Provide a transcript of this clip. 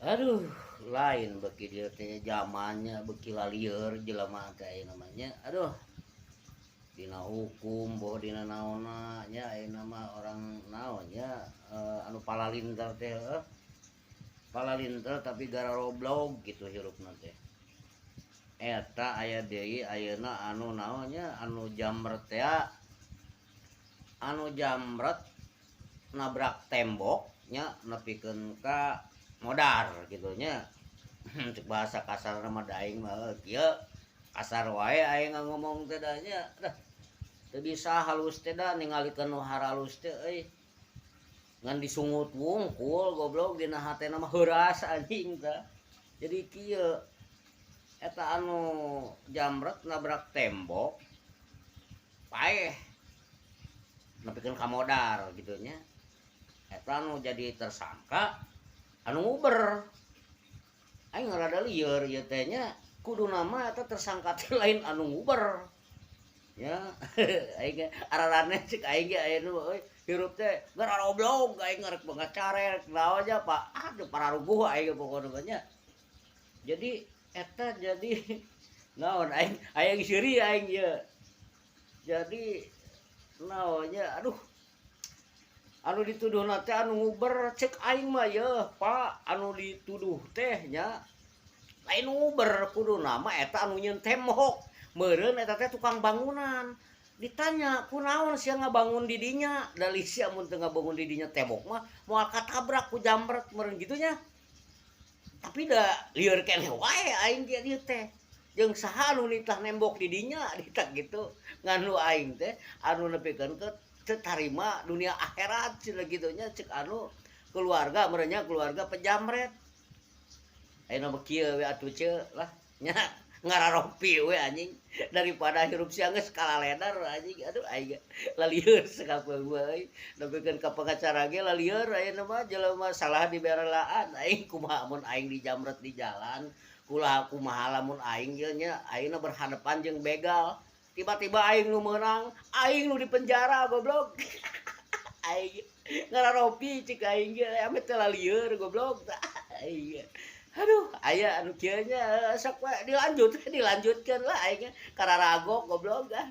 Aduh, lain beuki dieu teh zamannya beuki lalieur jelema teh ayeuna mah nya. Aduh, dina hukum boh dina naonna nya, ayeuna mah orang naon nya, anu palalinter teh heueuh. Palalinter tapi gararoblog gitu hirupna teh. Eta aya deui ayeuna anu naon nya, anu jambret tea, anu jambret nabrak tembok nya nepikeun ka modar gitu nya. Cek bahasa kasarna mah da aing mah kieu kasar wae aing ngomong teh da nya. Dah teu bisa halus teh da ningalikeun nu haralus teh euy. Ngan disungut wungkul goblok, dina hatena mah heuras anjing tah. Jadi kieu, eta anu jambret nabrak tembok paeh nepikeun ka modar gitu nya. Eta anu jadi tersangka anu nguber. Aing rada lieur ieu teh nya, kuduna mah eta tersangka teh lain anu nguber. Ya, aing ge araraneh cek aing ge aya nu euy hirup teh gararoblog, aing rek pengacara rek naon nya Pak. Aduh, pararuguh aing ge pokona mah nya. Jadi eta jadi naon, aing aing seuri aing ieu. Jadi naon nya, aduh, anu dituduhna teh anu nguber. Cek aing mah yeuh Pak, anu dituduh teh nya lain nguber, kuduna mah eta anu nyieun tembok. Meureun eta teh tukang bangunan. Ditanya, "Kunaon sia ngabangun di dinya? Da sia mun teu ngabangun di dinya tembok mah moal katabrak ku jambret," meureun kitu nya. Tapi da lieur keneh wae aing ge ieu teh. Jeung saha anu nitah nembok di dinya ditah gitu. Ngan nu aing teh anu nepikeun ke teu tarima dunia akhirat cenah kitu nya, cek anu keluarga meureun nya, keluarga pejamret. Ayeuna mah kieu we atuh ceu lah nya, ngararopi we anjing daripada hirup sia geus kalaledar anjing. Aduh, aing lalieur sakapeung euy, nepikeun ka pengacara ge lalieur. Ayeuna mah jelema salah diberelaan. Aing kumaha mun aing dijamret di jalan? Kulah kumaha lamun aing ieu nya, ayeuna berhadapan jeung begal, tiba-tiba aing nu meunang, aing nu dipenjara goblok? Aing ngararopi cek aing ge ame teh lalieur goblok aing. Aduh, aya anu kieu nya, sok we dilanjut, dilanjutkeun lah, aing kararagok goblok ah.